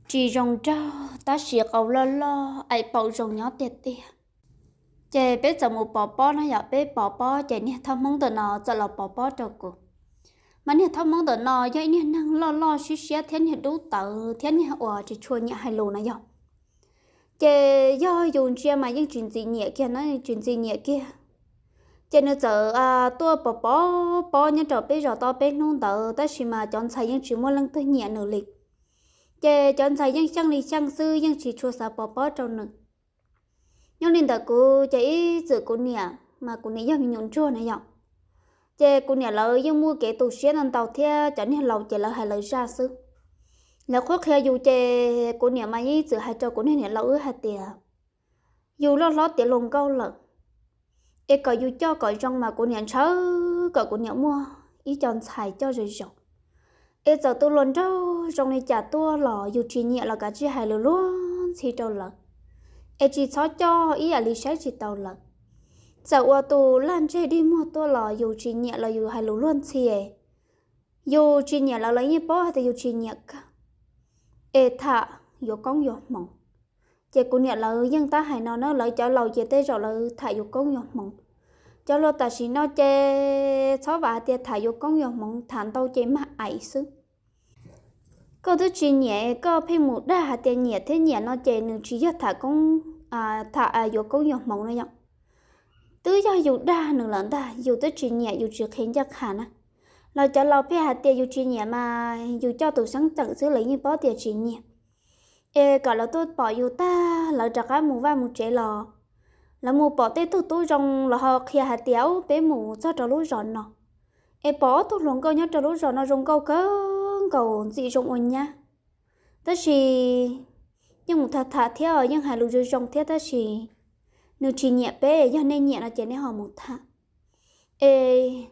tsis zoo nraug tab sis qau loj loj aim paum zoo nyob tiag tiag. Ces peb txawm mus pov pob no yom, peb pov pob ces niag thaj Hmoob ntawm no txawm los pov pob rau kuv. Mas niag thaj Hmoob ntawm no yog ib niag neeg loj loj siab siab thiab niag dub tawv thiab niag uas tsis tshua nyiam hais lus no yog. Ces yog yus ntsia mas yeej tsis ntxim nyiam kiag no, tsis ntxim nyiam kiag. Ces nws txawm tuaj pov pob pob nyob rau peb zos tau peb hnub ntawd tab sis mas cov ntxhais yeej tsis muaj leej twg nyiam nws li. Ces cov ntxhais yeej xyeej li xyeej xwb, yeej tsis tshua xav pov pob rau nws. Nyob li ntawd kuv ces ib txwm kuv niam mas kuv niam yog me nyuam ntsuag na yom. Ces kuv niam lawv yeej muaj kev tu siab ntau ntau thiab cov niag laus ces lawv hais lawv zaj xwb. Lawv qhuab qhia yus ces kuv niam mas yeej ib txwm hais rau kuv niag niam laus wb hais tias yus loj hlob tiav hluas nkauj lawm, es kom yus coj kom zoo mas kuv niam ntshaw kom kuv niam muaj ib co ntxhais coj zoo zoo. Es txawm tus hluas nraug zoo li cas tuaj los yus tsis nyiam los kav tsij hais lus luag ntxhi rau lawv, es tsis txhob coj ib yam li saib tsis taus lawv. Txawm ua tus laj ntseg dig muag tuaj los yus tsis nyiam los yus hais lus luag ntxhi, yus tsis nyiam lawv, lawv yeej paub hais tias yus tsis nyiam kawg, es tham yuav koob yuav hmoov. Ces kuv niam lawv yeej tab hais no na, lawv cov laus ces tej zaum lawv tham yuav koob yuav hmoov. Cov hluas tam sim no ces txhob vam hais tias tham yuav koob yuav hmoov, tham ntau ces mag aim xwb. Koj twb tsis nyiam koj pheej mus dag hais tias nyiam thiab nyiam no ces nws tsis yog tham koob, tham yuav koob yuav hmoov no yom. Twb yog yus dag nws lawm ntag, yus twb tsis nyiam yus tsis qhia ncaj qha na. Los cov laus pheej hais tias yus tsis nyiam mas yus coj tus xeeb ceem xwb lawv yeej paub tias tsis nyiam. Es kom lawv tuaj pom yus tag lawv rov qab mus vaj mus tsev los, lawv mus pom tej tug tub zoo los ho qhia hais tias ub peb mus txog rau lub zos no, es pom ob tug hluas nkauj nyob rau lub zos no zoo nkauj kawg nkaus ntxim zoo ua nyab. Tab sis yeej mus tham tham thiab yeej hais lus zoo zoo thiab tab sis nws tsis nyiam peb, yog nej nyiam no ces nej ho mus tham, es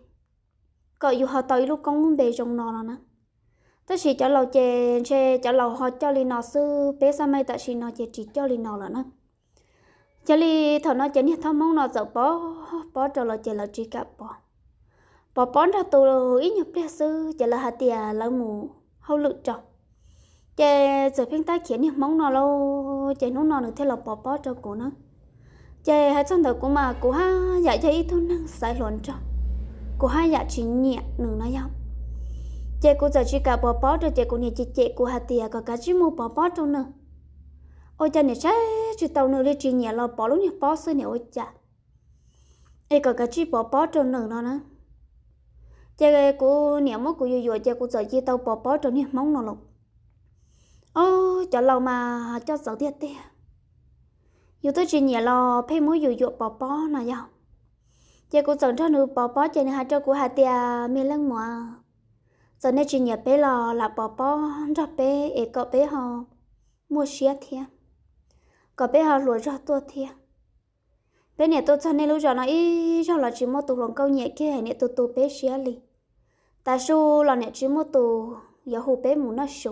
kom yus ho tau ib lub koob lub npe zoo no no na. Tab sis cov laus ces ntshe cov laus ho coj li no xwb, peb xab maij tam sim no ces tsis coj li no lawm na. Yog li thaum no ces niag thab Hmoob no txawm pov pob rau lawv ces lawv tsis kam pov. Pov pob nrog tus ib nyuag pliag xwb ces lawv hais tias lawv mus hauj lwm rau. Ces txawm pheej tab khiav niag Hmoob no lauj, ces hnub no nws thiaj los pov pob rau kuv na. Ces hais txog ntawm kuv mas kuv haj yam yog ib tug neeg xaiv hluas nraug, kuv haj yam tsis nyiam nws no yog. Ces kuv txawm tsis kam pov pob rau ces kuv niam cem cem kuv hais tias kom kav tsij mus pov pob rau nws. Ua cas niam saib tsis taus nws li, tsis nyiam los pov lub niag pob xwb niam ua cas, es kom kav tsij pov pob rau nws no na. Ces kuv niam muab kuv yuam yuam ces kuv txawm cia tau pov pob rau niag Hmoob no lauj. Ob, cov laus mas coj txawv tiag tiag, yus twb tsis nyiam los pheej muab yuam yuam pov pob no yog. Ces kuv txawm nrog nws pov pob ces nws hais rau kuv hais tias me leej muam, txawm nej tsis nyiam peb los lam pov pob nrog peb es kom peb ho muaj siab thiab, kom peb ho hluas zog tuaj thiab. Peb niam tuaj txog nej lub zos no ib zaug los tsis muaj tus hluas nkauj nyiam kiag, niam tu tu peb siab li. Tav su los niam tsis muaj tus yuav hu peb mus noj su.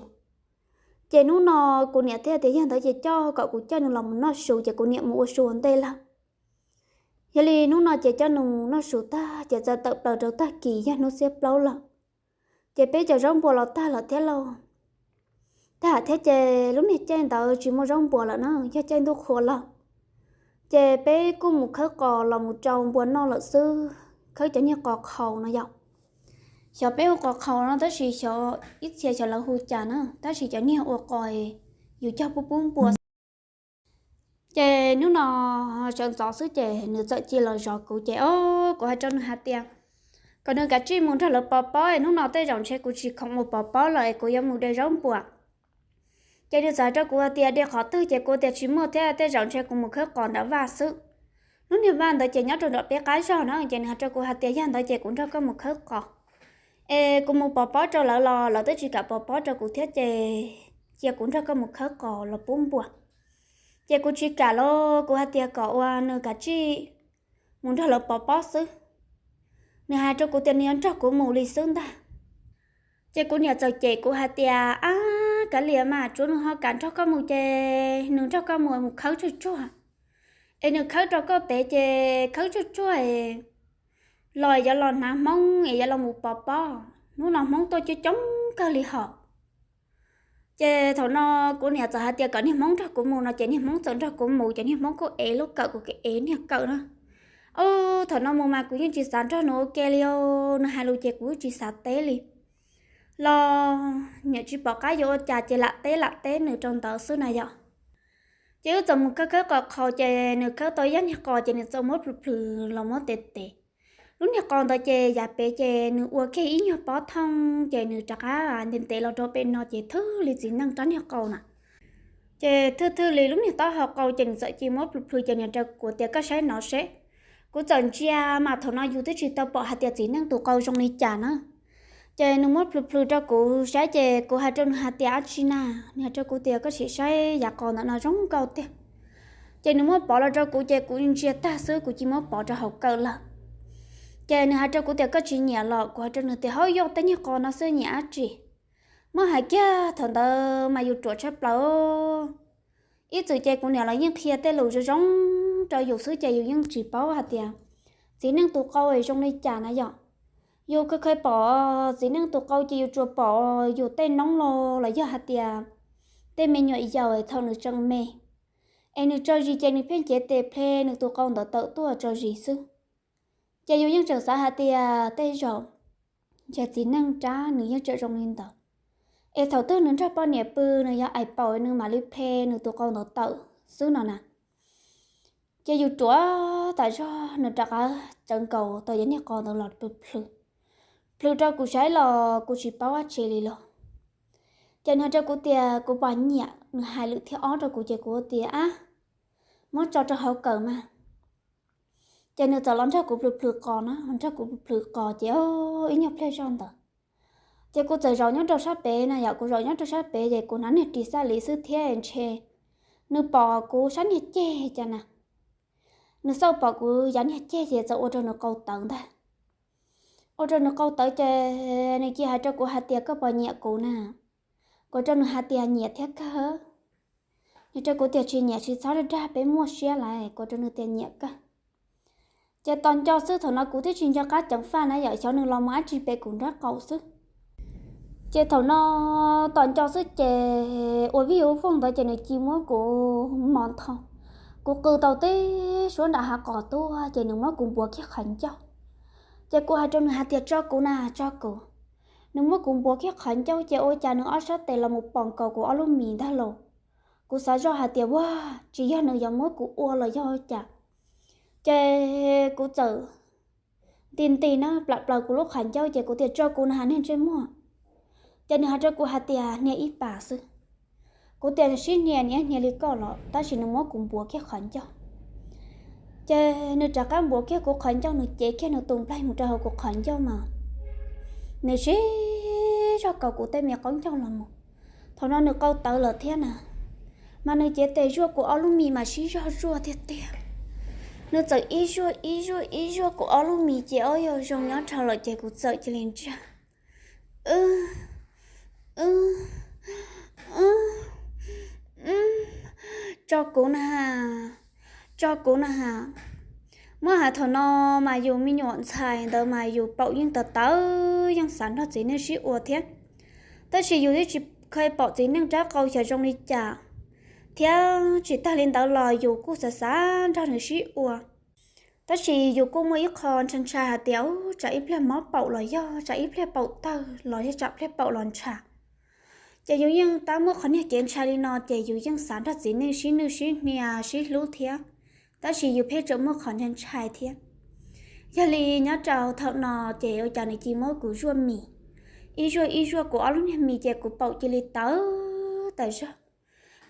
Ces hnub no kuv niam thiaj tias yog ntawd ces coj, kom kuv coj nws los mus noj su ces kuv niam mus ua su ua ntej lawm. Yog li hnub no ces coj nws mus noj su tag ces txawm tawm plaws rau tag kis yog hnub xiab plaub lawm. Ces peb cov zaub npua los tag lawm thiab lauj. Tag thiab ces lub niag caij ntawd tsis muaj zaub npua lawm na, yog caij ntuj qhua lawm. Ces peb kuj mus khawb qos los mus rau npua noj lawm xwb, khawb cov niag qos qhaus no yom. Xyov peb hu qos qhaus no tab sis xyov ib txhia xyov lawv hu cas na, tab sis cov niag ua qos yus cog pub pub npua. Ces hnub no sawv ntxov xwb ces nws txawm cia los zov kuv ces o, kuv hais rau nws hais tias kom nws kav tsij mus nrog lawv pov pob, hnub no tej zaum ntshe kuv tsis khoom mus pov pob lawm es kuv yuav mus de zaub npua. Ces nws txawm hais rau kuv hais tias de qhov twg ces kuv tias tsis muaj thiab, tej zaum ntshe kuv mus khawb qos nram vaj xwb. Lub niag vaj ntawd ces nyob rau nram peb qab zog na, ces nws hais rau kuv hais tias yog ntawd ces kuv nrog koj mus khawb qos, es kuv mus pov pob rau lawv los lawv twb tsis kam pov pob rau kuv thiab ces cia kuv nrog koj mus khawb qos los pub npua. Ces kuv tsis kam los kuv hais tias kom ua nws kav tsij mus nrog lawv pov pob xwb. Nws hais rau kuv tias nws yuav nrog kuv mus li xwb ntag. Ces kuv niam txawm cem kuv hais tias ab, kav liam mas, tsuav nws ho kam nrog koj mus ces nws nrog koj mus, mus khawb tsuag tsuag, es nws khawb rau koj pem ces khawb tsuag tsuag es los yuav los hnav Hmoob es yuav los mus pov pob. Hnub no Hmoob tuaj coob coob kawg li hos. Ces thaum no kuv niam txawm hais tias kom niag Hmoob nrog kuv mus no ces niag Hmoob txawm nrog kuv mus ces niag Hmoob kuj ev lub kawm kuv ev niag kawm na. Ub, thaum no mus mas kuv yeej tsis xav nrog nws ua ke li os, nws hais lus ces kuv tsis xav teb li los niam tsis pom qab yuav ua cas ces lam teb lam teb nws rau ntawd xwb na yom. Ces wb txawm mus khawb khawb qos qhaus ces nws khawb tau ib niag qos ces nws txawm muab plhws plhws los muab tes tes. Lub niag qos ntawd ces yav pem ces nws ua kiag ib nyuag pob thooj ces nws rov qab ntev ntev los rau pem no ces thwj li txiv neej rab niag qau na. Ces thwj thwj li lub niag taub hau qau ces nws txawm cia muab plhws plhws ces nws rau kuv tias koj saib no seb. Kuv txawm ntsia mas thaum no yus twb tsis tau pom hais tias txiv neej tus qau zoo li cas na. Ces nws muab plhws plhws rau kuv saib ces kuv hais rau nws hais tias dab tsi na, nws hais rau kuv tias koj sim saib yav qos ntawm no zoo nkauj tiag. Ces nws muab pov los rau kuv ces kuv ntsia tag xwb kuv cia muab pov rau hauv kawm lawm. Ces nws hais rau kuv tias koj tsis nyiam los? Kuv hais rau nws tias hauv yog tej niag qos no xwb nyiam dab tsi. Muab hais kiag thaum ntawd mas yus ruam tshaj plaws. Ib txwm ces kuv niam los yeej qhia tej lus zoo zoo rau yus xwb ces yus yeej tsis paub hais tias txiv neej tus qau zoo li cas na yom. Yus khav khav pom txiv neej tus qau ces yus tsuas pom yus tej noob los los yog hais tias tej me nyuam yaus thaum nws tseem me es nws tso zis ces nws pheej cev tes ple nws tus qau ntawd tawm tuaj tso zis xwb. Ces yus yeej tseem xav hais tias tej zaum ces txiv neej rab nws yeej tseem zoo li ntawd, es thaum twg nws nrog poj niam pw nws yog aim paum nws mam li ple nws tus qau ntawd tawm xwb no na. Ces yus ruam tas zog nws rov qab tsawv nkaus tau yav niag qos ntawd los plhws plhws, plhws rau kuv saib los kuv tsis paub dab tsi li los. Ces nws hais rau kuv tias kuv pom nyiam, nws hais lwm thib ob rau kuv ces kuv tias ab, muab tso rau hauv kawm mas. Ces nws txawm los nrog kuv plhws plhws qos na, los nrog kuv plhws plhws qos ces ib nyuag pliag zog ntawd ces kuv txawm zaum nyob rau sab pem na yom, kuv zaum nyob rau sab pem ces kuv hnav niag ris xab li xwb thiab ntshe nws pom kuv sab niag ceg cas na. Nws xauj pom kuv yav niag ceg ces txawm ua rau nws qau tawv ntag. Ua rau nws qau tawv ces nws cia hais rau kuv hais tias koj puas nyiam kuv na? Kuv rau nws hais tias nyiam thiab kawg. Nws rau kuv tias tsis nyiam tsis txhob dag dag peb muaj siab lawm, kuv rau nws tias nyiam kawg. Ces tos nco xwb, thaum no kuv twb tsis nco qab ceev faj na yom, xyov nws los mus dab tsi pem kuv nraub qaum xwb. Ces thaum no tos nco xwb ces ua vij ua voog ntawd ces nws cia muab kuv mos nthos, kuv qw tau tib suab nram hav qos tuaj ces nws muab kuv npuav kiag qhov ncauj. Ces kuv hais rau nws hais tias tso kuv na, tso kuv. Nws muab kuv npuav kiag qhov ncauj ces ua cas nws ob sab tes los mus pom nkaus kuv ob lub mis ntag lauj. Kuv xav zoj hais tias ua, tsis yog nws yuav muab kuv ua los yog cas. Ces kuv txawm nti nti na plam plaws kuv lub qhov ncauj ces kuv tias tso kuv na, niag ntsej muag. Ces nws hais rau kuv hais tias niag ib pas xwb. Kuv tias sib hnia, niam hnia li koj los, tab sis nws muab kuv npuav kiag qhov ncauj. Ces nws rov qab npuav kiag kuv qhov ncauj, nws cev kiag nws tus nplaig mus rau hauv kuv qhov ncauj mas nws sib zog kaus kuv tej me qab ncauj los mus. Thaum no nws qau tawv lawm thiab na, mas nws cev tes zuaj kuv ob lub mis mas sib zog zuaj tiag tiag. Nws txawm ib zuaj ib zuaj ib zuaj kuv ob lub mis ces ob yog zoo nyob rau lawm ces kuv txawm cia li ntsiag. Tso kuv na, tso kuv na. Muab hais thaum no mas yus me nyuam ntxhais ntawd mas yus paum yeej tawv tawv yeej xav nrog txiv neej sib ua thiab. Tab sis yus twb tsis kheev pom txiv neej rab qau xyov zoo li cas, thiab tsis tag li ntawd los yus kuj xav xav nrog nws sib ua. Tab sis yus kuj muaj ib qho ntshai ntshai hais tias tsam ib pliag mob paum los yog tsam ib pliag paum tawg los yog tsam pliag paum los ntshav. Ces yus yeej tab muaj qhov niag kev ntshai li no ces yus yeej xav nrog txiv neej sib nwj sib hnia sib hlub thiab, tab sis yus pheej tseem muaj qhov ntshai ntshai thiab. Yog li nyob rau thaum no ces ua cas nws cia muab kuv zuaj mis, ib zuaj ib zuaj kuv ob lub niag mis ces kuv paum cia li tawv tas zog.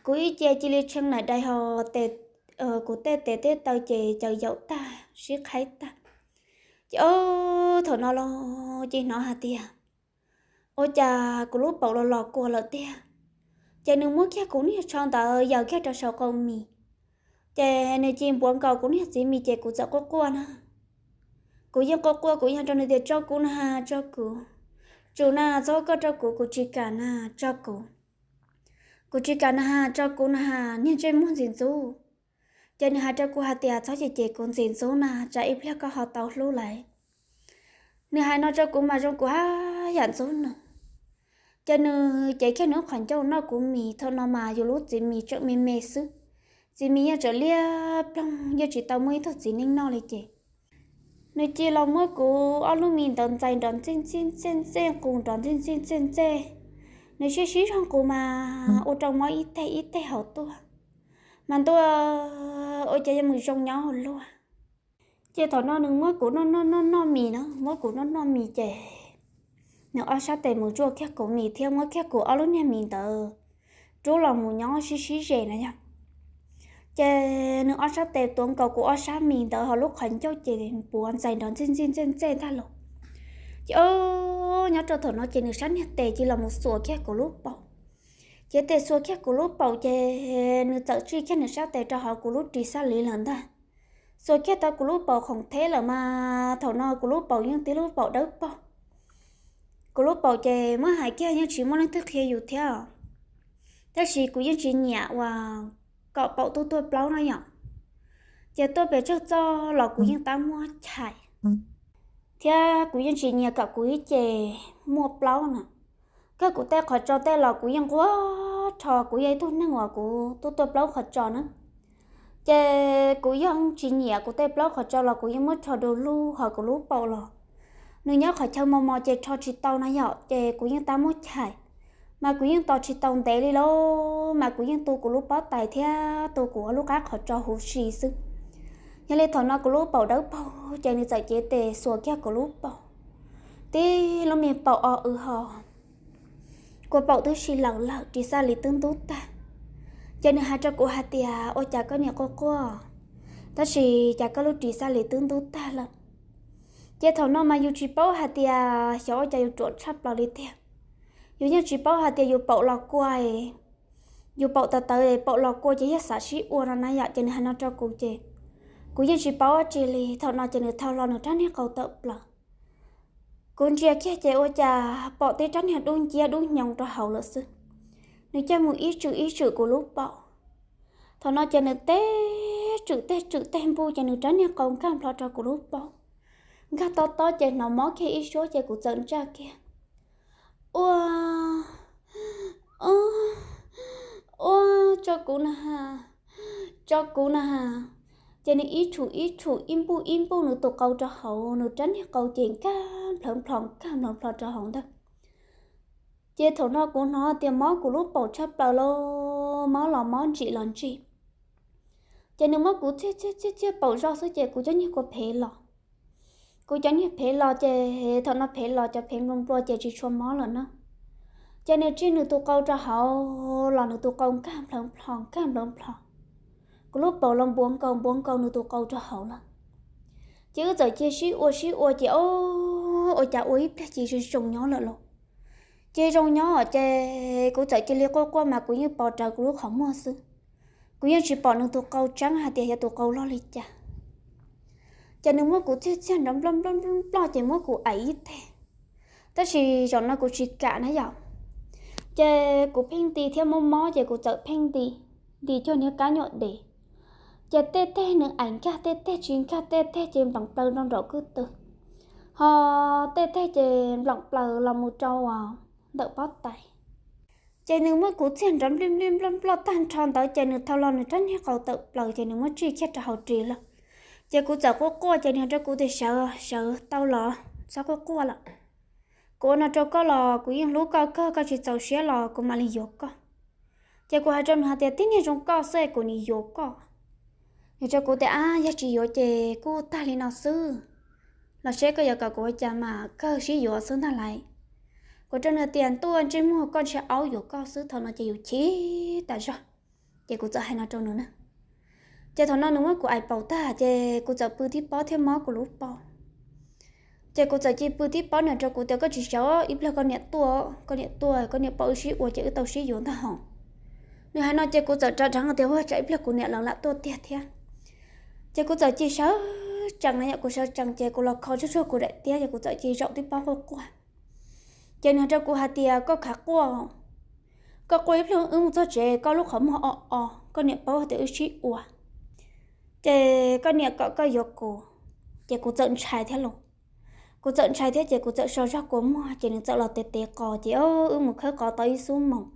Kuv ib ce cia li tshee naim dai ho, kuv tej tes tej taw ces caws yaum tag sib qhaib tag. Ces o, thaum no los cia hnov hais tias ua cas kuv lub paum los los kua lawm tiag. Ces nws muab kiag kuv niag tsho ntawd yaws kiag rau saum qau mis, ces nws cia npuav nkaus kuv niag txiv mis ces kuv txawm quaj quaj na. Kuv yeej quaj quaj kuv yeej rau nws tias tso kuv na, tso kuv, tsum na, txhob koj rau kuv, kuv tsis kam na, tso kuv, kuv tsis kam na, tso kuv na, niag ntsej muag ntxim ntxub. Ces nws hais rau kuv hais tias txhob cem cem kuv ntxim ntxub na, tsam ib pliag koj ho tau hlub lawm. Nws hais no rau kuv mas zoo kuv haj yam ntxub nws. Ces nws cev kiag nws lub qhov ncauj noj kuv mis, thaum no mas yus lub txiv mis tseem me me xwb, txiv mis yeej tseem liab ploog, yeej tsis tau muaj ib tug txiv neej noj li ces nws cia li los muab kuv ob lub mis ntawd ntxais nrov ntxij ntxij ntxej ntxej, qus nrov ntxij ntxij ntxej ntxej. Nws sib sib zog qus mas ua rau mob ib teg ib teg hauv tuaj, mas ntuj, ua cas yuav mus zoo nyob ua luaj. Ces thaum no nws muab kuv noj noj noj noj mis na, muab kuv noj noj mis ces nws ob sab tes mus ntsuaj kiag kuv mis thiab muab kiag kuv ob lub niag mis ntawd rub los mus nyob sib sib ze na yog. Ces nws ob sab tes tuav nkaus kuv ob sab mis ntawd hauv lub qhov ncauj ces puav ntxais nrov ntxij ntxij ntxej ntxej ntag los. Ces o, nyob rau thaum no ces nws sab niag tes cia li los mus xuas kiag kuv lub paum. Ces tes xuas kiag kuv lub paum ces nws txawm tsij kiag nws sab tes rau hauv kuv lub ris xab li lawm ntag. Xuas kiag tau kuv lub paum khoom theb lawm mas thaum no kuv lub paum yeej tib lub paum dawb paug. Kuv lub paum ces muab hais kiag yeej tsis muaj leej twg qhia yus thiab, tab sis kuv yeej tsis nyiam uas kom paum tuaj tuaj plaub no yom. Ces tuaj pes tsawg txoj los kuv yeej tab muab chais, thiab kuv yeej tsis nyiam kom kuv ib ce muaj plaub na. Kawg kuv tej qhov tso tej los kuv yeej nquag rho, kuv yog ib tug neeg uas kuv tuaj tuaj plaub qhov tso na. Ces kuv yeej tsis nyiam kuv tej plaub qhov tso los kuv yeej muab rho du lug, ho kuv lub paum los nws nyob qhov chaw mos mos ces rho tsis tau no yom, ces kuv yeej tab muab chais. Mas kuv yeej tos tsis tau ntev li lauj, mas kuv yeej tu kuv lub pob tais thiab tu kuv lub qab qhov tso huv si xwb. Yog li thaum no kuv lub paum dawb paug ces nws txawm cev tes xuas kiag kuv lub paum, tib lub me paum o w ho, kua paum twb si lawm lawm, ris xab li twb ntub tag. Ces nws hais rau kuv hais tias ua cas koj niam quaj quaj, tab sis cas koj lub ris xab li twb ntub tag lawm. Ces thaum no mas yus tsis paub hais tias xyov ua cas yus ruam tshaj plaws li tiag. Yus yeej tsis paub hais tias yus paum los kua, yus paum tawv tawv paum los kua ces yog xav sib ua no na yom. Ces nws hais no rau kuv ces kuv yeej tsis paub dab tsi li. Thaum no ces nws thau hlo nws rab niag qau tawm plaws. Kuv ntsia kiag ces ua cas pom tib rab niag dub nciab dub hnyoo rau hauv lawm xwb. Nws coj mus ib tswm ib tswm kuv lub paum. Thaum no ces nws tej tswm tej tswm tej npuj ces nws rab niag qau nkag nplho rau kuv lub paum, nkag tob tob ces hnov mob kiag ib suab ces kuv txawm ntsaj kiag, ua, ua, ua, tso kuv na, tso kuv na. Ces nws ib tshum ib tshum ib npuj ib npuj nws tus qau rau hauv, nws rab niag qau ces nkag nplhawv nplho nkag nplhawv nplho rau hauv ntag. Ces thaum no kuv hnov tias mob kuv lub paum tshaj plaws los mob los mob ntsim los ntsim. Ces nws muab kuv txhiaj txhiaj txhiaj txhiaj paum zoj xwb ces kuv cov niag kua phev los. Kuv cov niag phev los ces thaum no phev los cov phev nplua nplua ces tsis tshua mob lawm na. Ces nws tsij nws tus qau rau hauv los nws tus qau nkag nplhawv nplho nkag nplhawv nplho. Kuv lub paum los npuav nkaus npuav nkaus nws tus qau rau hauv lawm. Ces wb txawm cia sib ua sib ua ces o, ua cas ua ib pliag ces zoo zoo nyob lawm los. Ces zoo nyob ces kuv txawm cia li quaj quaj mas kuv yeej pom rawv kuv lub qhov muag xwb. Kuv yeej tsis pom nws tus qau tseeb hais tias yog tus qau loj li cas. Ces nws muab kuv txhiaj txhiaj nrov nploj nploj nploj ces muab kuv aim ib teg. Tab sis zaum no kuv tsis kam na yom. Ces kuv pheej nti thiab mob mob ces kuv txawm pheej nti, nti cuag niag kab nyuam dev. Ces tej teg nws aim nkag tej teg tsis nkag tej teg ces nplees plaws rau nraum kwj tw, ho tej teg ces nplees plaws los mus rau ntawm pob tais. Ces nws muab kuv txhiaj nrov nplij nplij nploj nploj tag nrho ntawd ces nws thau los nws rab niag qau tawm plaws ces nws muab tsij kiag rau hauv ris lawm. Ces kuv txawm quaj quaj ces nws hais rau kuv tias sawv sawv tau los txhob quaj quaj lawm. Kuv ua no rau koj los kuv yeej hlub koj kawg, koj tsis txaus siab los kuv mam li yuav koj. Ces kuv hais rau nws hais tias tib niag zoo koj xwb kuv nim yuav koj. Nws rau kuv tias ab yog tsis yuav ces kuj tag li no xwb, los seb koj yuav kom kuv ua cas mas kawg sib yuav xwb ntag lauj. Kuv rau nws tias ntuj ntsej muag koj ntshe aub yuav koj xwb. Thaum no ces yus chim tas zog. Ces kuv txawm hais no rau nws na. Ces thaum no nws muab kuv aim paum tag ces kuv txawm pw tib pob thiab mob kuv lub paum. Ces kuv txawm cia pw tib pob, nws rau kuv tias koj tsis sawv, ib pliag koj niam tuaj, koj niam tuaj koj niam pom wb sib ua ces wb tau sib yuav ntag hos. Nws hais no ces kuv txawm rov rheev tias ua tsam ib pliag kuv niam lawv lam tuaj tiag thiab. Ces kuv txawm cia sawv tsees na yom, kuv sawv tsees ces kuv los kho tsuag tsuag kuv daim tiab ces kuv txawm cia zaum tib pob quaj quaj. Ces nws hais rau kuv hais tias koj khav quaj, koj quaj ib pliag wb mus txog tsev koj lub qhov muag o o, koj niam paub tias wb sib ua, ces koj niam kom koj yuav kuv. Ces kuv txawm ntshai thiab los. Kuv txawm ntshai thiab ces kuv txawm so zog kua muag ces nws txawm los tes tes qos ces wb mus khawb qos tau ib xuab moos.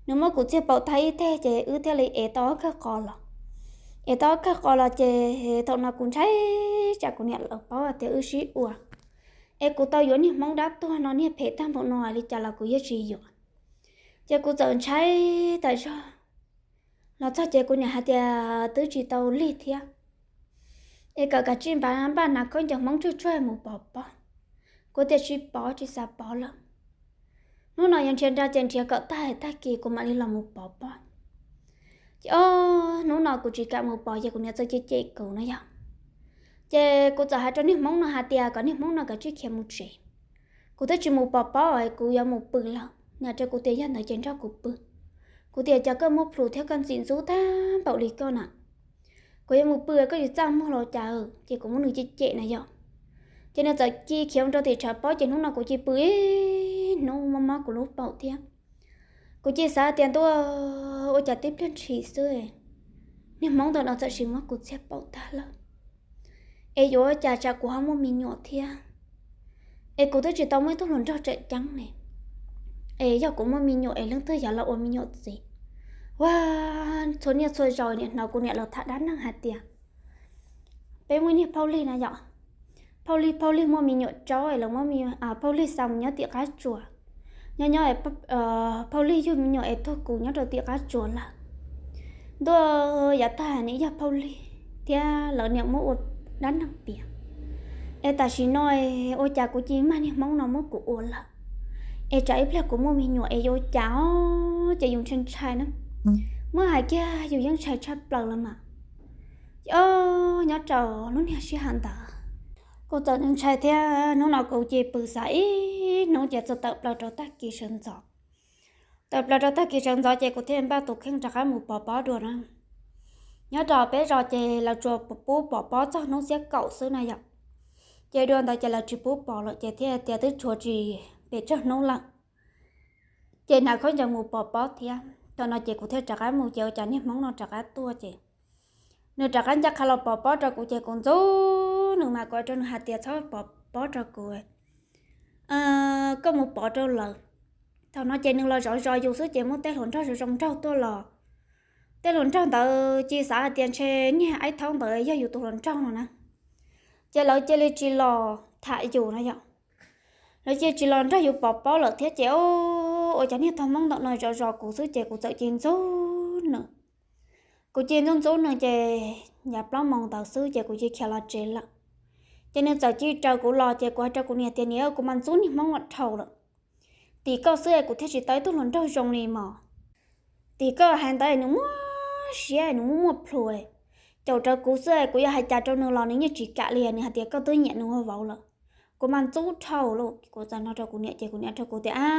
Nws muab kuv txiag paum tag ib teg ces wb thiaj li ev tau ob kawg qos los. Ev tau ob kawg qos los ces thaum no kuv ntshai tsam kuv niam lawv paub tias wb sib ua, es kuv tau yuav niag hmoob dab tuag no niag phem tag npaum no li cas los kuv yeej tsis yuav. Ces kuv txawm ntshai tas zog. Los txog ces kuv niam hais tias twb tsis tau lig thiab, es kom kav tsij npaj hnav khaub ncaws hmoob tsuag tsuag mus pov pob. Kuv tias tsis pov, tsis xav pov lawm. Hnub no yuav nrhiav nra ces nrhiav kom tag tag kis kuv mam li los mus pov pob. Ces o, hnub no kuv tsis kam mus pov ces kuv niam txawm cem cem kuv no yog. Ces kuv txawm hais rau niag hmoob no hais tias kom niag hmoob no kav tsij khiav mus tsev, kuv twb tsis mus pov pob es kuv yuav mus pw lawm. Nws hais rau kuv tias yog ntawd ces nrog kuv pw. Kuv tias cas koj muaj plhus thiab koj ntxim ntxub tag npaum li koj na, kuv yuav mus pw koj tsis txaj muag los cas. Ces kuv muab nws cem cem na yog. Ces nws txawm cia khiav mus rau tim tshav pob ces hnub no kuv cia pw ib hnub mob mob kuv lub paum thiab. Kuv cia xav tias ntuj, ua cas tib pliag ntshis xwb niag hmoob ntawm no txawm sis muab kuv txiag paum tag lawm. Es yuav ua cas tsam kuv ho muaj me nyuam thiab, es kuv twb tsis tau muaj ib tug hluas nraug tseem ceeb ne. Es yog kuv muaj me nyuam es leej twg yuav los ua me nyuam txiv? Ua, txhua niaj txhua zaus nim hnov kuv niam lawv tham dab neeg hais tias peb muaj niag phauj lig na yom, phauj lig phauj lig muaj me nyuam tsaub es lawv muab phauj lig xa mus nyob tim qab tsuas. Nyob nyob phauj lig yug me nyuam es tuag kuv nyob rau tim qab tsuas lawm. Ntuj, yav tag nim yog phauj lig thiab lawv niam muab ua dab neeg piav. Es tam sim no ua cas kuv cia mag niag hmoob no muab kuv ua lawm, es tsam ib pliag kuv muaj me nyuam es yuav ua cas os? Ces yus ntshai ntshai na, muab hais kiag yus yeej ntshai tshaj plaws los mas. Ces o, nyob rau lub niag sij hawm ntawd kuv txawm ntshai thiab hnub no kuv cia pw xav ib hnub ces txawm tawm plaws rau tag kis sawv ntxov. Tawm plaws rau tag kis sawv ntxov ces kuv thiaj npaj tus kheej rov qab mus pov pob dua na. Nyob rau peb zos ces lawv tsuas pub pov pob txog hnub xiab kaum xwb na yom. Ces dua ntawd ces lawv tsis pub pov lawm ces thiaj tias twb tshuav tsis pes tsawg hnub lawm, ces hnav khaub ncaws mus pov pob thiab. Thaum no ces kuv thiaj rov qab mus ces ua cas niag hmoob no rov qab tuaj ces nws rov qab ncaj qha los pov pob rau kuv ces kuv ntxub nws mas kuv hais rau nws hais tias txhob pov pob rau kuv, koj mus pov rau lawv. Thaum no ces nws los zov zov yus xwb ces muaj tej hluas nraug zoo zoo nraug tuaj los. Tej hluas nraug ntawd cia xav hais tias ntshe niag aib thaub ntawd yog yus tus hluas nraug no na, ces lawv cia li tsis los tham yus na yom. Lawv cia tsis los nrog yus pov pob lawm thiab ces o, ua cas niag tog hmoob ntawm no zov zov kuv xwb ces kuv txawm cia ntxub nws. Kuv cia ntxub ntxub nws ces yav plaub moos ntawd xwb ces kuv cia khiav los tsev lawm. Ces nws txawm cia raws kuv los ces kuv hais rau kuv niam tias niam, kuv mas ntxub niag hmoob no dhau lawm. Tim koj xwb kuv thiaj tsis tau ib tug hluas nraug zoo li mas. Tim koj hais ntawd nws muaj siab nws muaj muaj plhus, caum rawv kuv xwb kuv yuav hais cas rau nws los nws yeej tsis kam li, nws hais tias koj twb nyiam nws ua vauv lawm. Kuv mas ntxub dhau lawm, kuv txawm no rau kuv niam ces kuv niam rau kuv tias a,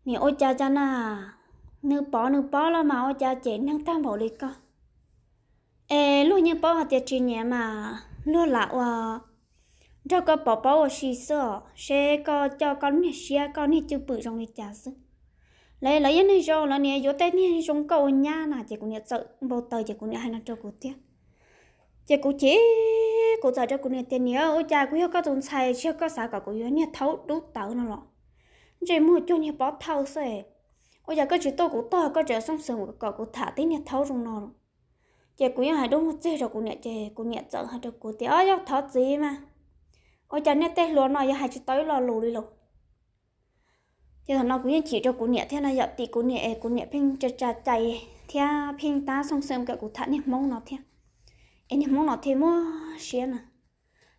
niam ua cas cas na, nws pov nws pob los mas ua cas cem neeg tag npaum li koj. Es luag yeej paub hais tias tsis nyiam mas luag lam ua nrog koj pov pob ua si xwb os, seb koj coj koj niag siab koj niag cwj pwm zoo li cas xwb. Lawv lawv yeej neeg zoo lawv niam yuav tej niag zoo koj ua nyab na, ces kuv niam txawm npau taws ces kuv niam hais no rau kuv thiab. Ces kuv chim, kuv txawm rau kuv niam tias niam, ua cas kuv yog koj tus ntxhais tsis yog koj xav kom kuv yuav niag thaub dub tawv no los? Ntsej muag cuag niag pob thawj xwb, ua cas koj tsis tuaj kuv tog koj tseem xoob xwm kom kuv tham tib niag thaub zoo no los? Ces kuv yeej hais dub muag txig rau kuv niam ces kuv niam txawm hais rau kuv tias o, yog thov txiv mas, ua cas nej tej hluas no yuav hais tsis tau ib lo lus li los? Ces thaum no kuv yeej chim rau kuv niam thiab no yom, tim kuv niam es kuv niam pheej tsa tsa cai thiab pheej tab xoob xwm kom kuv tham niag hmoob no thiab, es niag hmoob no thiaj muaj siab na.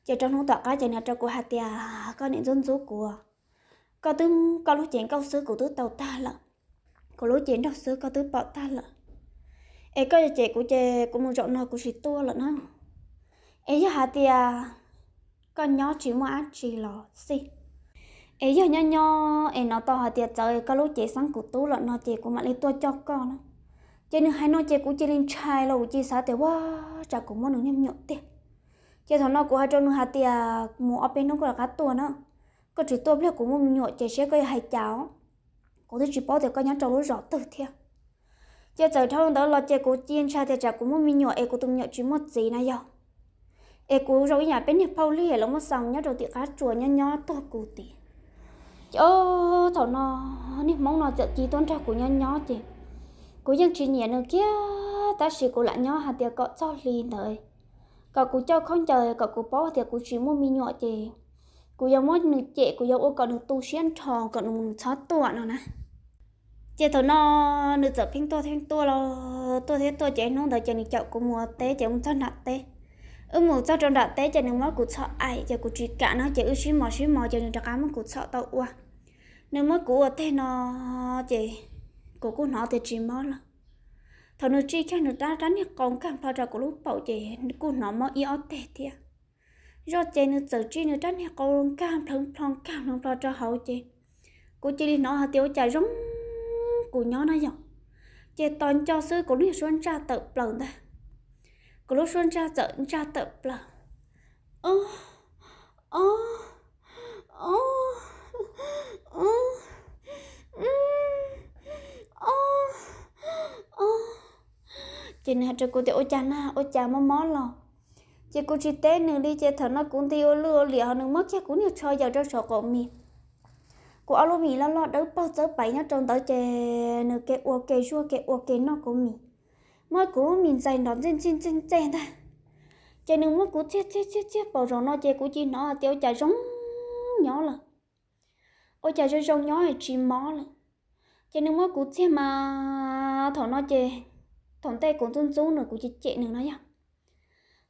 Ces rau hnub tom qab ces nws rau kuv hais tias koj niam ntxub ntxub kuv, koj twb koj lub cev nkauj xwb kuv twb tau tag lawm, kuv lub cev nraug xwb koj twb pom tag lawm. Es koj yuav cem kuv ces kuv mus zaum no kuv tsis tuaj lawm na. Es yog hais tias koj nyob tsis muaj dab tsi los xij, es yog nyob nyob es hnov tau hais tias txawv koj lub cev xeeb kuv tub lawm no ces kuv mam li tuaj coj koj na. Ces nws hais no ces kuv cia li ntshai los kuv cia xav tias ua tsam kuv muab nws niag me nyuam tiag. Ces thaum no kuv hais rau nws hais tias mus ob peb hnub koj rov qab tuaj na, koj tsis tuaj pliag kuv muaj me nyuam ces seb koj yuav hais cas os. Kuv twb tsis paub tias koj nyob rau lub zos twg thiab. Ces txawm dhau ntawd los ces kuv cia ntshai tias tsam kuv muaj me nyuam es kuv tus me nyuam tsis muaj txiv na yog, Es kuv zoo ib yam peb niag phauj lig los muab xa mus nyob rau tim qab tsua nyob nyob tuag kuv tid. Ces thaum no niag hmoob no txawm cia tuaj nrog kuv nyob nyob ces kuv yeej tsis nyiam nws kiag, tab sis kuv lam nyob hais tias kom txog hli ntawd kom kuv coj khaub ncaws kom kuv paub tias kuv tsis muaj me nyuam ces kuv yuav muab nws cem, kuv yuav ua kom nws tu siab nrho kom nws txhob tuaj no na. Ces thaum no nws txawm pheej tuaj thiab tuaj los tuaj thiab tuaj ces hnub ntawd ces nws caum kuv mus ua teb ces mus txog nram teb. Wb mus txog rau nram teb ces nws muab kuv txhom aim ces kuv tsis kam no ces wb sib mos sib mos ces nws rov qab muab kuv txhom tau ua. Nws muab kuv ua teg no ces kuv kuj hnov tias tsis mob lawm. Thaum nws tsij kiag nws rab rab niag qau nkag nplho rau kuv lub paum ces kuj hnov mob ib ob teg thiab. Zoj ces nws txawm tsij nws rab niag qau nkag nplhawv nplho nkag nplhawv nplho rau hauv ces kuv cia li hnov hais tias ua cas zoo kuv nyob na yom. Ces tos nco xwb kuv lub suab ntsaj tawm plaws ntag. Kuv lub suab ntsaj txawm ntsaj tawm plaws. O, o, o, o, o, o. Ces nws hais rau kuv tias ua cas na, ua cas mob mob los? Ces kuv tsis teb nws li ces thaum no kuv nti ua luj ua liam ho nws muab kiag kuv niag tsho yaws rau saum qaum mis. Kuv ob lub mis loj loj dawb paug txawb paiv nyob rau ntawd ces nws ke ua ke zuaj ke ua ke noj kuv mis, muab kuv lub mis ntxais nrov ntxij ntxij ntxij ntxej ntag. Ces nws muab kuv txiag txiag txiag txiag paum zaum no ces kuv cia hnov hais tias ua cas zoo nyob lawm, ua cas zoo zoo nyob tsis mob lawm. Ces nws muab kuv txiag mas thaum no ces thaum ntej kuv ntxub ntxub nws kuv cem cem nws no yog.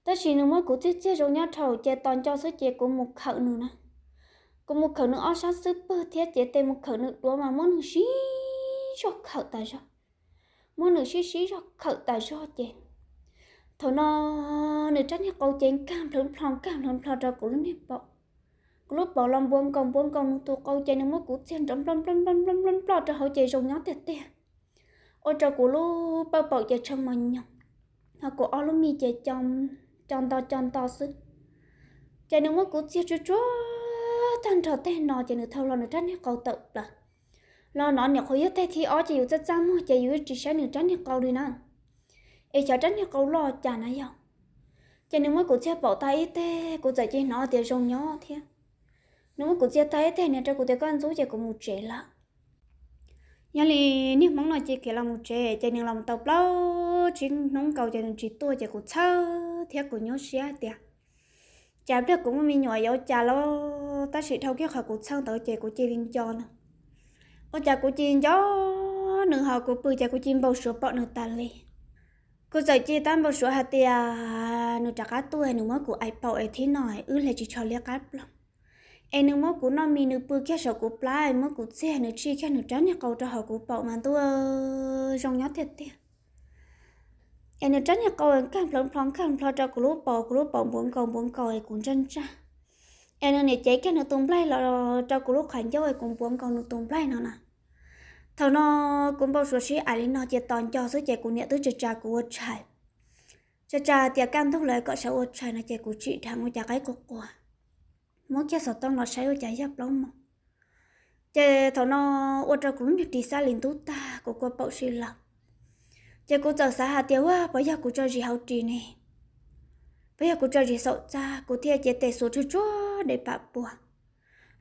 Tab sis nws muab kuv txiag txiag zoo nyob dhau ces tos nco xwb ces kuv mus khawm nws na. Kuv mus khawm nws ob sab xub pwg thiab ces tes mus khawm nws duav mas muab nws sib zog khawm tas zog. Muab nws sib sib zog khawm tas zog ces thaum no nws rab niag qau ces nkag nplhawv nplho nkag nplhawv nplho rau kuv lub niag paum. Kuv lub paum los npuav nkaus npuav nkaus nws tus qau ces nws muab kuv txiag nrov nploj nploj nploj nploj nploj rau hauv ces zoo nyob tiag tiag. Ua rau kuv lub pawj paum ces tshee mos nyoos, ho kuv ob lub mis ces co nto co nto xwb. Ces nws muab kuv txiag tsuag tsuag tag nrho tej no ces nws thau hlo nws rab niag qau tawm plaws. Los no nyuam qhuav yog teg thib ob ces yus txaj txaj muag ces yus tsis saib nws rab niag qau li na. Es xyov rab niag qau loj cas na yog. Ces nws muab kuv txiag paum tag ib teg kuv txawm cia hnov tias zoo nyob thiab. Nws muab kuv txiag tag ib teg nws rau kuv tias koj ntxub ces kuv mus tsev lawm. Yog li niag hmoob no cia khiav los mus tsev ces nws los tau plaub tsib hnub nkaus ces nws tsis tuaj ces kuv txhawj thiab kuv nyuaj siab tias cas pliag kuv muaj me nyuam yuav ua cas los, tab sis dhau kiag qhov kuv txhawj ntawd ces kuv cia li nco nws. Ua cas kuv cia li nco nws ho kuv pw ces kuv cia li npau suav pom nws tas li. Kuv txawm cia li tab npau suav hais tias nws rov qab tuaj nws muab kuv aim paum es thib no wb hle tsis tsho liab qab ploog. Es nws muab kuv noj mis nws pw kiag saum kuv plab muab kuv txiag nws tsij kiag nws rab niag qau rau hauv kuv paum mas ntuj zoo nyob tiag tiag. Es nws rab niag qau nkag nplhawv nplho nkag nplho rau kuv lub paum, kuv lub paum npuav nkaus npuav nkaus es kuv ntsaj ntsaj. Es nws niam cev kiag nws tus nplaig los rau kuv lub qhov ncauj es kuv npuav nkaus nws tus nplaig no na. Thaum no kuv npau suav sib aim li no ces tos nco xwb ces kuv niam twb tsa tsa kuv ua tshais. Tsa tsa tias kaj ntug lawm kom sawv ua tshais no ces kuv tsim dheev ua cas qaib qua qua, muab kiag xov tooj los saib ua cas yog plaub moos. Ces thaum no ua rau kuv lub niag ris xab lis ntub tag kuv kua paum si lawm. Ces kuv txawm xav hais tias ua puas yog kuv tso zis hauv ris ne, puas yog kuv tso zis xaum txaj, kuv thiaj cia tes xuas tsuag tsuag daim pam puag.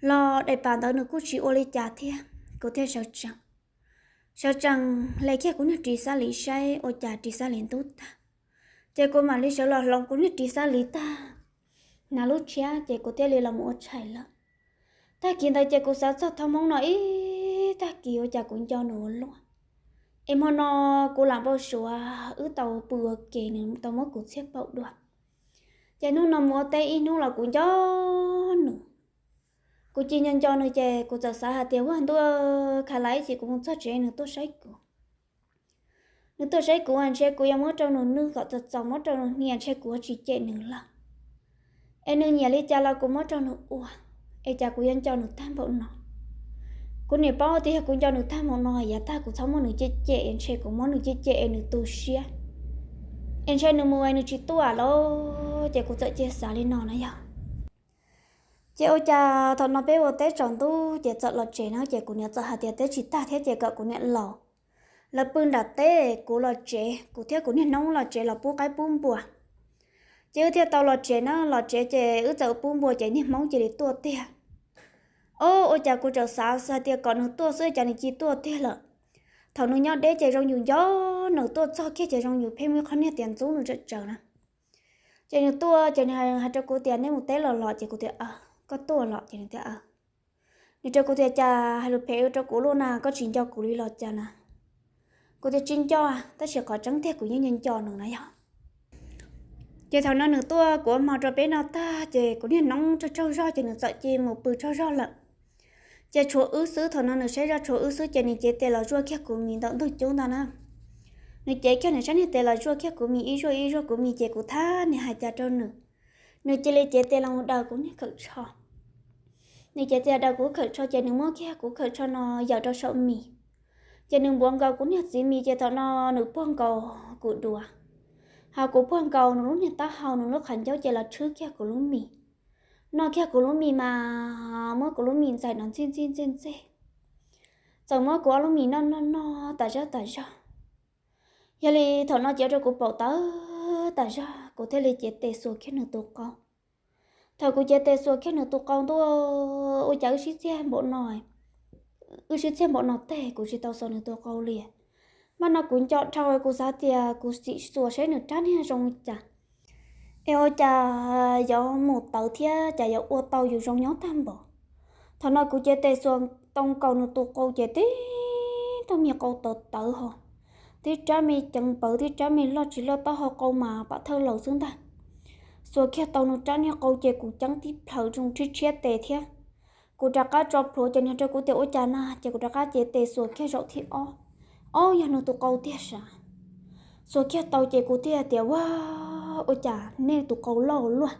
Los daim pam ntawd nws kuj tsis ua li cas thiab kuv thiaj sawv tsees. Sawv tsees hle kiag kuv niag ris xab lis saib ua cas ris xab lis ntub tag. Ces kuv mam li sawv los hloov kuv niag ris xab lis tag, hnav lub tshiab ces kuv thiaj li los mus ua tshais lawm. Tag kis ntawd ces kuv xav txog thaj hmoob no ib tag kis ua cas kuv nco nws ua luaj. Es hmo no kuv lam npau suav wb tau pw ua ke nws tau muab kuv txhiab paum dua. Ces hnub no mus ua teb ib hnub los kuv nco nws. Kuv cia nco nco nws ces kuv txawm xav hais tias ua ntuj, khav lais ces kuv mus txog tsev nws tuaj saib kuv. Nws tuaj saib kuv ntshe kuv yuav muab rau nws nws kom txaus txaus muab rau nws hnia ntshe kuv tsis cem nws lawm. Es nws nyiam li cas los kuv muab rau nws ua. Es cas kuv yuav nco nws tag npaum no. Kuv niam paub tias yog kuv nco nws tag npaum no yav tag kuv txhob muab nws cem cem ntshe kuv muab nws cem cem es nws tu siab. Es ntshe nws mus es nws tsis tuaj lawm ces kuv txawm cia xav li no na yog. Ces ua cas thaum no peb ua teb tsaus ntuj ces txawm los tsev no ces kuv niam txawm hais tias teb tsis tag thiab ces kom kuv niam los. Lawv pw nram teb kuv los tsev, kuv thiab kuv niag hnub los tsev los pub qaib pub npua. Ces wb thiaj tau los tsev na, los tsev ces wb txawm pub npua ces niag hmoob cia li tuaj tiag. Ob, ua cas kuv txawm xav hais tias kom nws tuaj xwb cas nws cia li tuaj tiag lawm. Thaum nws nyob deb ces zoo yus nco nws, tuaj txog kiag ces zoo yus pheej muaj ib qho niag tias ntxub nws tsawm tsawv na. Ces nws tuaj ces nws hais rau kuv tias neb mus teb los los, ces kuv tias koj tuaj los, ces nws tias nws rau kuv tias cas hais lus phem rau kuv luaj na, koj tsis nco kuv li los cas na. Kuv tias tsis nco, tab sis qhov tseeb tiag kuv yeej nco nws na yog. Ces thaum no nws tuaj kuv ua hmo rau peb noj tag ces kuv niag noob tsaug tsaug zog ces nws txawm cia li mus pw tsaug zog lawm. Ces tshuav wb xwb, thaum no nws saib zoj tshuav wb xwb ces nws cev tes los zuaj kiag kuv mis ntawm ntug cub ntag na. Nws cev kiag nws sab niag tes los zuaj kiag kuv mis, ib zuaj ib zuaj kuv mis ces kuv thab niag hais cas rau nws, nws cia li cev tes los mus daws kuv niag khawm tsho. Nws cev tes daws kuv khawm tsho ces nws muab kiag kuv khawm tsho no yawm rau saum mis. Ces nws npuav nkaus kuv niag txiv mis ces thaum no nws puag nkaus kuv duav, hos kuv puag nkaus nws lub niag taub hau, nws lub qhov ncauj ces los tshwb kiag kuv lub mis. Noj kiag kuv lub mis mas muab kuv lub mis ntxais no ntxij ntxij ntxij ntxij. Txawm muab kuv ob lub mis noj noj noj tas zog tas zog. Yog li thaum no ces ua rau kuv paum tawv tas zog, kuv thiaj li cev tes xuas kiag nws tus qau. Thaum kuv cev tes xuas kiag nws tus qau ntuj, ua cas wb sib txiag npaum no, wb sib txiag npaum no teg kuv tsis tau xuas nws tus qau li. Mas no kuv nco dhau, kuv xav tias kuv sim xuas saib nws rab niag zoo li cas, es ua cas yuav mus tawv thiab cas yuav ua tau yus zoo nyob tag npaum. Thaum no kuv cev tes xuas tau nkaus nws tus qau ces tib tug me qau tawv tawv ho, tib rab me ceev pawv, tib rab me loj tsis loj, taub hau qau mas pam thawj laus xwb ntag. Xuas kiag tau nws rab niag qau ces kuv ceeb tib plhaws zoo tshiab tshiab tes thiab. Kuv rov qab tso plhuav ces nws rau kuv tias ua cas na, ces kuv rov qab cev tes xuas kiag zaum thib ob, ob yog nws tus qau tiag sav. Xuas kiag tau ces kuv thiaj tias ua, ua cas nej tus qau loj luaj.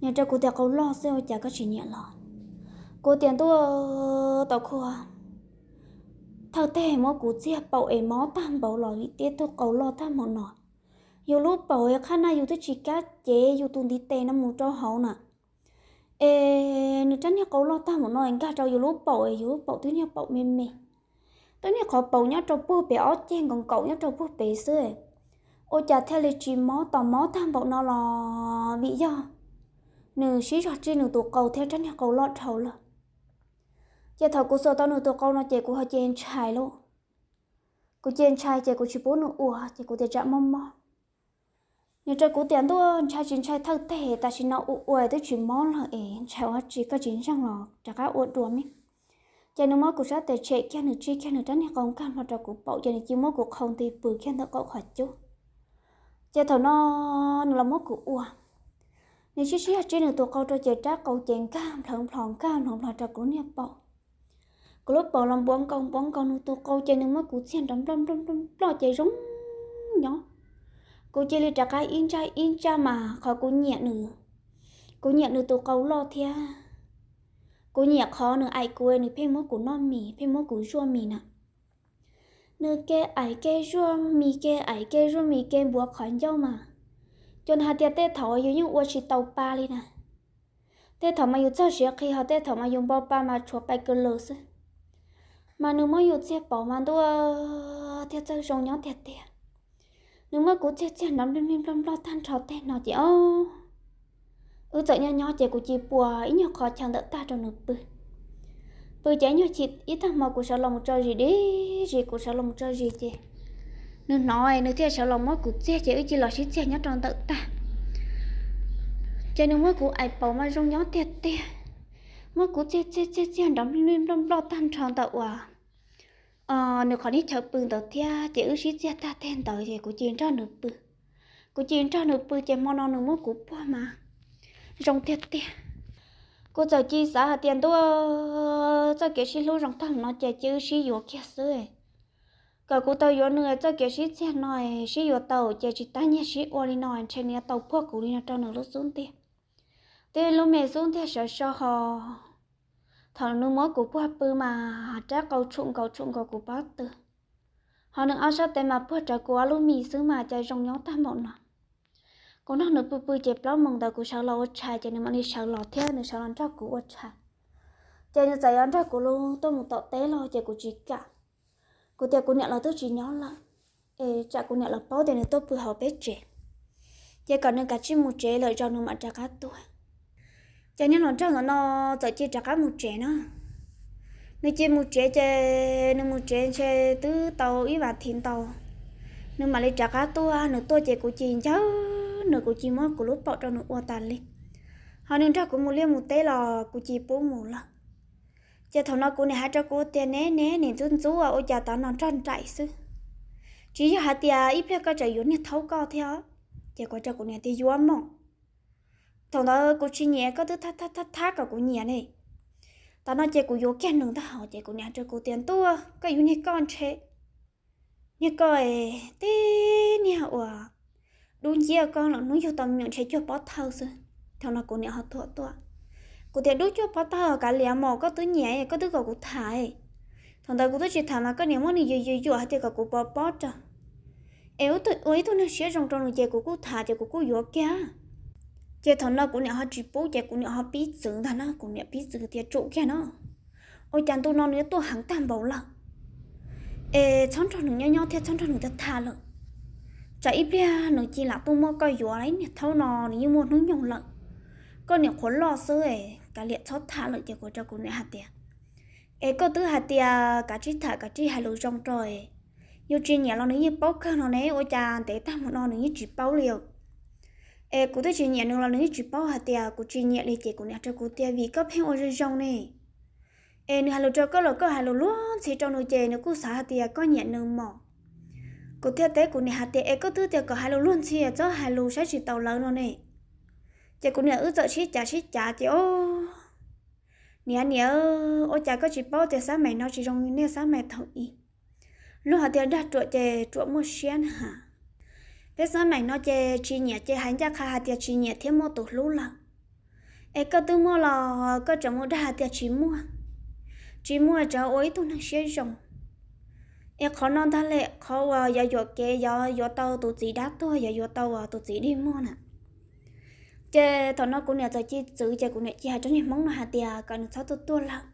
Nws rau kuv tias qau loj xwb ua cas koj tsis nyiam los. Kuv tias ntuj, tau khua thawj teg muab kuv txiag paum es mob tag npaum los vim tib tug qau loj tag npaum no. Yus lub paum es qhab na yus twb tsis kam cev yus tus ntiv tes no mus rau hauv na. Es nws rab niag qau loj tag npaum no es nkag rau yus lub paum es yus lub paum twb niag paum me me, twb niag qhov paum nyob rau puag pem ob ceg nkaus nkaum nyob rau puag pem xwb. Ua cas thiaj li tsis mob, tos mob tag npaum no los vim yog nws sib zog tsij nws tus qau thiab rab niag qau loj dhau lawm. Ces thaum kuv xuas tau nws tus qau no ces kuv ho cia ntshai lauj. Kuv cia ntshai ces kuv tsis pub nws ua ces kuv tias tsam mob mob. Nws rau kuv tias ntuj, ntshai tsis ntshai thawj teg, tam sim no ua ua twb tsis mob lawm es ntshai ua tsi, koj tsis ntseeg los rov qab ua dua me. Ces nws muab kuv sab tes tshem kiag, nws tsij kiag nws rab niag qau nkag hlo rau kuv paum ces nws cia muab kuv qhau nti pw kiag ntawm qaum qhov cub. Ces thaum no nws los muab kuv ua, nws sib sib zog tsij nws tus qau rau ces rab qau ces nkag nplhawv nplho nkag nplhawv nplho rau kuv lub niag paum. Kuv lub paum los npuav nkaus npuav nkaus nws tus qau ces nws muab kuv txiag nrov nploj nploj nploj nploj ces zoo nyob. Kuv cia li rov qab ib ntsaj ib ntsaj mas qhov kuv nyiam nws, kuv nyiam nws tus qau loj thiab. Kuv nyiam qhov nws aim kuv, nws pheej muab kuv noj mis, pheej muab kuv zuaj mis na. Nws ke aim ke zuaj mis, ke aim ke zuaj mis, ke npuav qhov ncauj mas, ces nws hais tias tej thaum yus yeej ua tsis tau pa li na. Tej thaum mas yus txog siav qhi, ho tej thaum mas yus npo pa mas tshuav pais kaw lws xwb. Mas nws muab yus txiag paum mas ntuj, thiaj txawj zoo nyob tiag tiag. Nws muab kuv txiag txiag nrov nplij nplij nploj nploj tag nrho tej no ces o, wb txawm nyob nyob ces kuv cia li pua ib nyuag qhov chaw ntawm tag rau nws pw. Pw ces ib nyuag chim ib tag hmo kuv sawv los mus tso zis, dib zis kuv sawv los mus tso zis ces nws hnov nws thiaj sawv los muab kuv txiag ces wb cia li los sib txiag nyob rau ntawm tag. Ces nws muab kuv aim paum mas zoo nyob tiag tiag, muab kuv txiag txiag txiag txiag nrov nplij nploj nploj tag nrho ntawm uas nws qhov niag chaw pw ntawd thiab ces wb sib txiag tag teg ntawd ces kuv cia li nrog nws pw. Kuv cia li nrog nws pw ces hmo no nws muab kuv puag mas zoo tiag tiag. Kuv txawm cia li xav hais tias ntuj, txoj kev sib hlub zoo tag no ces cia wb sib yuav kiag xwb. Kom kuv tau yuav nws txoj kev sib txiag no, sib yuav tau ces tsis tas nyiag sib ua li no ntshe nws yuav tau puag kuv li no rau nws lub xub ntiag. Twb lub me xub ntiag sawv so ho, thaum nws muab kuv puag pw mas rab qau tshum nkaus tshum nkaus kuv pob tw, ho nws ob sab tes mas puag rawv kuv ob lub mis xwb mas cas zoo nyob tag npaum no. Kuv nrog nws pw pw ces plaub moos ntawd kuv sawv los ua tshais ces nws mam li sawv los thiab nws sawv los nrog kuv ua tshais. Ces nws txawm yuav nrog kuv tuaj mus tom teb los ces kuv tsis kam. Kuv tias kuv niam los twb tsis nyob lawm, es tsam kuv niam los paub tias nws tuaj pw hauv peb tsev. ces kom nws kav tsij mus tsev lawm tso nws mam rov qab tuaj. Ces niag hluas nraug ntawm no txawm cia rov qab mus tsev na. Nws cia mus tsev ces nws mus tsev ntshe twb tau ib vas thiv ntau, nws mam li rov qab tuaj. Nws tuaj ces kuv cia ncawg nws, kuv cia muab kuv lub paum rau nws ua tas li. Ho nws nrog kuv mus liaj mus teb los kuv cia pub mus lawm. Ces thaum no kuv niam hais rau kuv tias, Neb neb nim ntxub ntxub ua cas tav no nrog nraim xwb, tsis yog hais tias ib pliag koj tseem yuav niag thaub koj thiab. Ces kuv rau kuv niam tias, Yuav mog, thaum ntawd kuv tsis nyiam koj twb thab thab thab kom kuv nyiam ne. Tav no ces kuv yuav kiag nws ntag hos. Ces kuv niam hais rau kuv tias, Ntuj, koj yuav niag koj ntshe, niag koj tib niag uas dub nciab koj los hnub yug tau me nyuam ntshe cuaj pob thawj xwb. Thaum no kuv niam ho tuaj tuaj, kuv tias, Dub cuaj pob thawj kav liam mog, koj twb nyiam koj twb kom kuv tham. Thaum ntawd kuv twb tsis tham mas koj niam muab nws yuam yuam yuam hais tias kom kuv pov pob rau es ua ib tug neeg siab zoo rau nws ces kuv kuj tham ces kuv kuj yuav kiag. Ces thaum no kuv niam ho tsis pub ces kuv niam ho pib txwv ntag na, kuv niam pib txwv tias, Tsum kiag no, ua cas ntu no nws yuav tuaj heev tag npaum lawm es txhob nrog nws nyob nyob thiab txhob nrog nws tham tham lawm. Tsam ib pliag nws cia lam tuaj muab koj yuav, niag thaub no nws yeej muaj hnub nyoog lawm, koj niam qhuav loj xwb, kav liam txhob tham lawm. Ces kuv rau kuv niam hais tias, Es koj twb hais tias kav tsij tham kav tsij hais lus zoo rau, yus tsis nyiam los nws yeej paub kawg no ne, ua cas ntev tag mus no nws yeej tsis paub li os. Es kuv twb tsis nyiam nws los nws yeej tsis paub hais tias kuv tsis nyiam li. Ces kuv niam rau kuv tias, Vim koj pheej ua zoo zoo ne, es nws hais lus rau koj los koj hais lus luag ntxhi rau nws ces nws kuj xav hais tias koj nyiam nws mog. Kuv thiaj teb kuv niam hais tias, Es koj twb tias kom hais lus luag ntxhi, txhob hais lus saib tsis taus lawv no ne. Ces kuv niam wb txawm sib cav sib cav ces, o, niam niam, ua cas koj tsis paub tias xab mais no tsis zoo nej xab mais thaum ub? Luag hais tias dag ruam ces ruam muaj siab na. Peb xab mais no ces tsis nyiam ces hais ncaj qha hais tias tsis nyiam thiab muaj tus hlub lawm. Es koj twb muaj los koj tseem mus dag hais tias tsis muaj, tsis muaj tseem ua ib tug neeg siab zoo. Es qhov no ntag li qhov uas yuav yuam kev yuav yuav tau tus txiv dab tuag, yuav yuav tau tus txiv dig muag na. Ces thaum no kuv niam txawm cia txwv ces kuv niam cia hais rau niag hmoob no hais tias kom nws txhob tuaj tuaj lawm.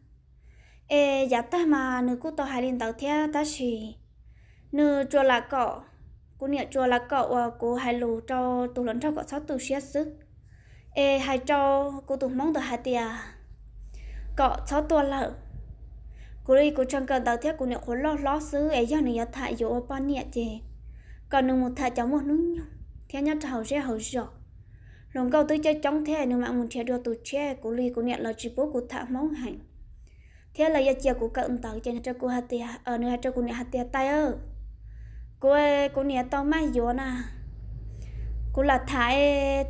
Es yav tag mas nws kuj tau hais li ntawd thiab tab sis nws tsuas lam kom, kuv niam tsuas lam kom uas kuv hais lus rau tus hluas nraug kom txhob tu siab xwb. Es hais rau kuv tus hmoob ntawd hais tias kom txhob tuaj lawm. Kuv li kuv tseem kawm ntawv thiab kuv niam qhuav loj hlob xwb es yog nws yuav tham yuav ua poj niam ces kom nws mus tham cov muaj hnub nyoog thiab nyob rau hauv zej hauv zos. Hluas nkauj twb coob coob thiab nws mam mus nrhiav dua tus tshiab, kuv li kuv niam lawv tsis pub kuv tham hmoob heev thiab lawv yuav cia kuv kawm ntawv ces nws rau kuv hais tias, nws hais rau kuv niam hais tias, Tais, kuv, kuv niam tau maj yuav na, kuv lam tham,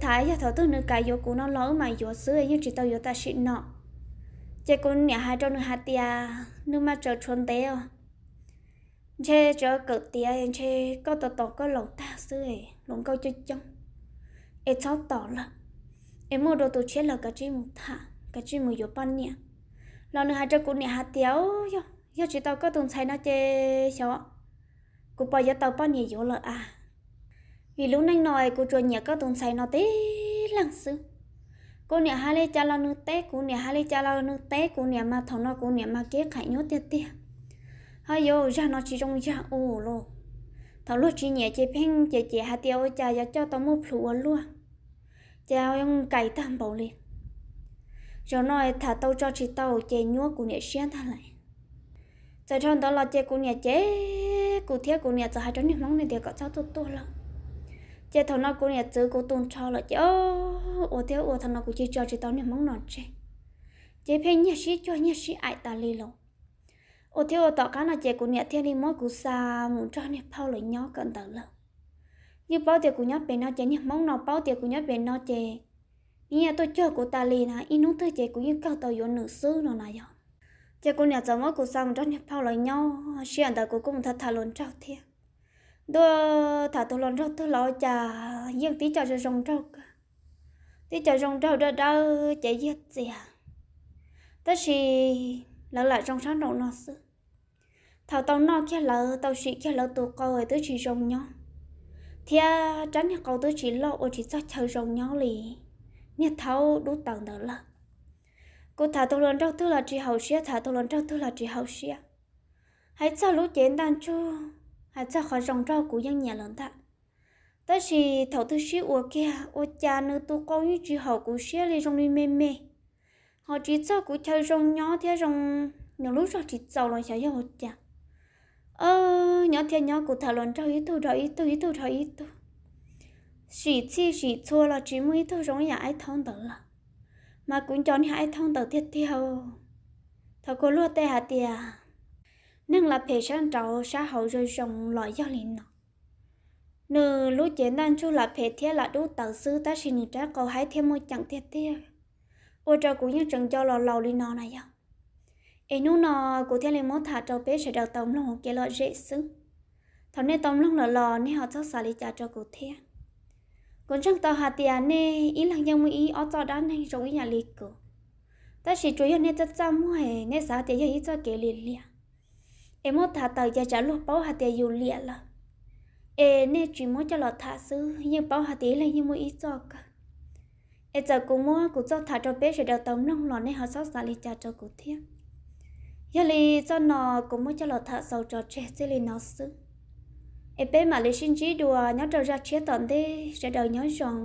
tham yog thaum twg nws kam yuav kuv no los wb mam yuav xwb, yeej tsis tau yuav tam sim no. Ces kuv niam hais rau nws hais tias, Nws mas tseem tshuav ntev os, ntshe tseem kawm tiav ntshe koj tos tos koj laus tag xwb, hluas nkauj coob coob es txhob tos lawm, es muaj dua tus tshiab los kav tsij mus tham kav tsij mus yuav poj niam. Los nws hais rau kuv niam hais tias, Yog, yog tsis tau koj tus ntxhais no ces xyov kuv puas yuav tau poj niam yuav lawm a. Vim lub neej no es kuv tsuas nyiam koj tus ntxhais no tib leeg xwb. Kuv niam hais li cas los nws teb, kuv niam hais li cas los nws teb, kuv niam mas thaum no kuv niam mas kev qhev nyuab tiag tiag. Ho yuav zag no tsis zoo zag u los. Thaum luag tsis nyiam ces pheej ces ces hais tias ua cas yuav coj tau muaj plhus ua luaj, ces kais tag npaum li. Zaum no tham tau tso tsis tau ces nyuab kuv niam siab ntag lawm. Txawm dhau ntawd los ces kuv niam ces kuv thiab kuv niam txawm hais rau niag hmoob no tias kom txhob tuaj tuaj lawm. Ces thaum no kuv niam txwv kuv tu nrho lawm ces ua thiab ua thaum no kuv cia tso tsis tau niag hmoob no tseg, ces pheej nyiag sib cuag nyiag sib aim tas li los. Ua thiab ua tom qab no ces kuv niam thiaj li muab kuv xa mus nrog niag phauj lawv nyob kawm ntawv lawm. Yeej paub tias kuv nyob pem no ces niag hmoob no paub tias kuv nyob pem no ces nyiaj tuaj cuag kuv tas li na, ib hnub twg ces kuv yeej kawg tau yuav nws xwb no na yog. Ces kuv niam txawm muab kuv xa mus nrog niag phauj lawv nyob, sij hawm ntawd kuv kuj mus tham tham hluas nraug thiab. Ntuj, tham tus hluas nraug twg los cas yeej tib co zoo zoo nraug kawg, tib co zoo nraug dawb dawb ces yog txias, tab sis lawv lam zoo sab nraum no xwb. Thaum tau noj kiag lawv, tau sim kiag lawv tus qau twb tsis zoo nyob, thiab rab niag qau twb tsis loj ua tsis txog chaw zoo nyob li niag thaub dub taws ntawd lawm. Kuv tham tus hluas nraug twg los tsis haum siab, tham tus hluas nraug twg los tsis haum siab. Hais txog lub cev ntaj ntsug, hais txog qhov zoo nraug kuv yeej nyiam lawm ntag. Tab sis thaum twg sib ua kiag ua cas nws tus qau yeej tsis haum kuv siab li, zoo li me me, ho tsis txog kuv chaw zoo nyob thiab, zoo nws lub zog tsis txaus los xyov yog ua cas. Nyob thiab nyob kuv tham los nrog ib tug dhau ib tug, ib tug dhau ib tug, sim txhij sim txhua los tsis muaj ib tug zoo ib yam aib thaub ntawd lawm. Mas kuv nco niag aib thaub ntawd tiag tiag. Thaum kuv luag tej hais tias neeg la phem sab nraud sab hauv zoo zoo los yog li no. Nws lub cev ntaj ntsug la phem thiab la dub tawv xwb, tab sis nws rab qau haib thiab muaj ceem tiag tiag, ua rau kuv yeej tseem nco los laus li no na yog. Es hnub no kuv thiaj li muab tham rau peb sawv daws tau mloog ua kev lom zem xwb. Thaum nej tau mloog lawm los nej ho txhob xav li cas rau kuv thiab. Kuv ntseeg tau hais tias nej ib leeg yeej muaj ib ob txoj dab neeg zoo ib yam li kuv, tab sis tsuas yog nej txaj txaj muag es nej xav tias yog ib txoj kev liam liam, es muab tham tawm ces tsam luag paub hais tias yus liam lawm, es nej tsis muab coj los tham xwb, yeej paub hais tias ib leeg yeej muaj ib txoj kawg. Es txawm kuv muab kuv txoj tham rau peb sawv daws tau mloog los nej ho txhob xav li cas rau kuv thiab. Yog li txoj no kuv muab coj los tham xaus tso tseg txij li no xwb, es peb mam li sib ntsib dua nyob rau zaj tshiab tom ntej, sawv daws nyob zoo.